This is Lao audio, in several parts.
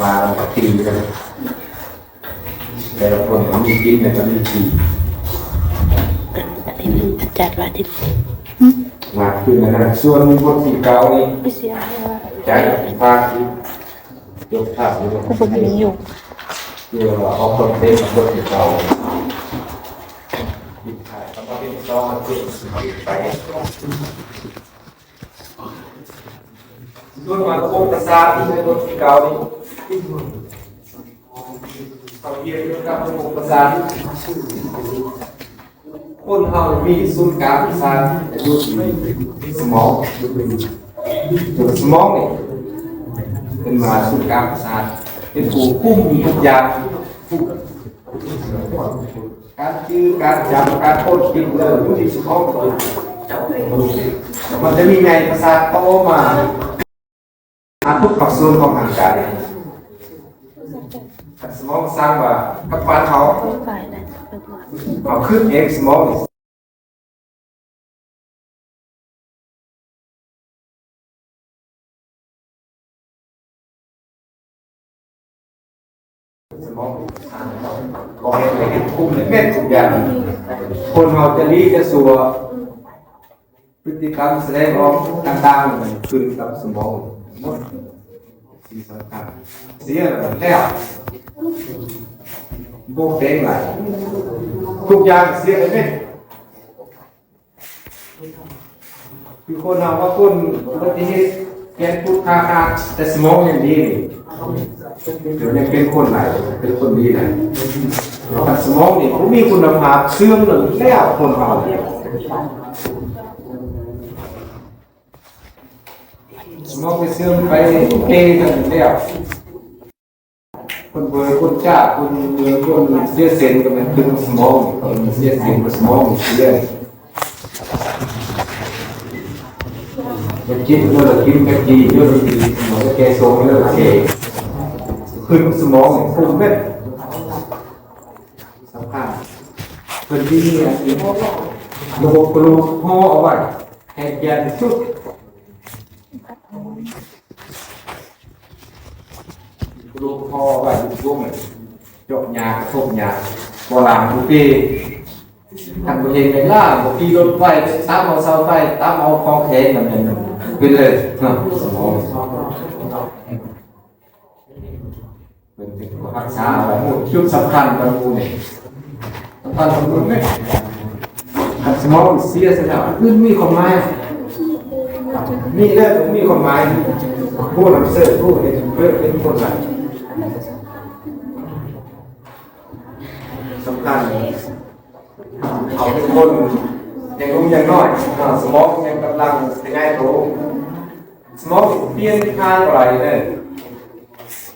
ວ່າກັນ ແຕ່ລະຄົນກໍມີກິນ ແລ້ວກໍມີຂີ່ ອັນນີ້ມັນຈັດວ່າທີ່ ມາຄືນນັ້ນ ສ່ວນບົດທີເກົ້ານີ້ ໄປເສຍໃຫ້ວ່າ ຈາກພາກທີ່ ຍົກພາບຢູ່ ກໍບໍ່ມີຢູ່ ເພື່ອວ່າອອກຄອນເທັນບົດທີເກົ້າ ມີຖ່າຍຄຳວ່າເປັນຊອງ ເປັນໄປ ສ່ວນມາລະບົບປະສາດທີ່ໃນບົດທີເກົ້ານີ້ ເຮົາຮຽນກ່ຽວກັບລະບົບປະສາດ ຄົນເຮົາມີສູນກາງປະສາດຢູ່ທີ່ສະໝອງ ສະໝອງນີ້ເປັນວ່າສູນກາງປະສາດ ເປັນຜູ້ຄຸມທຸກຢ່າງ ການຈື່ ການຈຳ ການຄົ້ນຄິດເລື່ອງຢູ່ທີ່ສະໝອງ ມັນຈະມີໃຍປະສາດຕໍ່ມາ ຫາທຸກພາກສ່ວນຂອງຮ່າງກາຍ ສະໝອງສັ່ງວ່າກັບບ້ານເຮົາ ເຮົາຄິດເອງ ສະໝອງ ສະໝອງ ບໍ່ເຮັດໃຫ້ເຮັດຄຸມເຮັດເມັດທຸກຢ່າງ ຄົນເຮົາຈະດີຈະຊົ່ວ ພຶດຕິກຳສະແດງອອກຕ່າງໆ ມັນຂຶ້ນກັບສະໝອງໝົດ ສິ່ງສຳຄັນ ເສຍແລ້ວ ບໍ່ແປງຫຼາຍ ທຸກຢ່າງເສຍໄປເໝິດ ຄືຄົນເຮົາວ່າຄົນອຸບັດຕິເຫດ ແຂນພຸດຂາຂາດ ແຕ່ສະໝອງຍັງດີນີ້ ດຽວນີ້ເປັນຄົນຫຼາຍ ເປັນຄົນດີຫຼາຍ ຄັນສະໝອງນີ້ບໍ່ມີຄຸນນະພາບ ເສື່ອມແລ້ວ ຄົນເຮົານີ້ ສະໝອງໄປເສື່ອມໄປເກກັນແລ້ວ ຄົນເບີ ຄົນຈ້າ ຄົນເມືອງ ຄົນເສຍເສັ້ນ ກໍແມ່ນເປັນສະໝອງ ຄົນເສຍເສັ້ນ ສະໝອງເສຍ ໄປກິນເລີກກິນ ໄປກີເລີກກີ ສະໝອງແກ່ຊົງເລີກແກ່ ຂຶ້ນສະໝອງນີ້ ຄຸມແມ່ນສຳຄັນ ເພິ່ນມີອັນນີ້ ລະບົບກະດູກຫໍ່ເອົາໄວ້ ໃຫ້ແກ່ນທີ່ສຸດ ກະດູກຫໍ່ໄວ້ຢູ່ໂຮງ ຈົກຫຍ້າ ກະທົບຫຍ້າ ບໍ່ລ້າງບໍ່ເປ ຄັນບໍ່ເຮັດແມ່ນລ້າງ ບໍ່ຂີ່ລົດໄຟ ຕຳເອົາເສົາໄຟ ຕຳເອົາຂອງແຂງ ນັ້ນແມ່ນເປັນເລີຍເນາະ ສະໝອງ ເພິ່ນເປັນຜູ້ຮັກສາເອົາໄວ້ ຈຸດສຳຄັນຂອງໝູ່ນີ້ ສຳຄັນຂອງໝູ່ນີ້ ຄັນສະໝອງເສຍຊະແລ້ວ ອື່ນມີຄວາມໝາຍ ມີແລ້ວບໍ່ມີຄວາມໝາຍ ຜູ້ນຳເສີດ ຜູ້ເຮັດເພິ່ນເປັນຄົນຫຼາຍ ສຳຄັນ ເຂົາເປັນຄົນຍັງໜຸ່ມຍັງນ້ອຍ ສະໝອງຍັງກຳລັງຂະຫຍາຍໂຕ ສະໝອງປ່ຽນທາງບໍ່ໄດ້ເດີ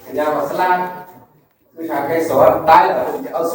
ພະຍາມວ່າສະຫຼາດ ຄືທາງໄກສອນ ຕາຍແລ້ວເພິ່ນຈະເອົາ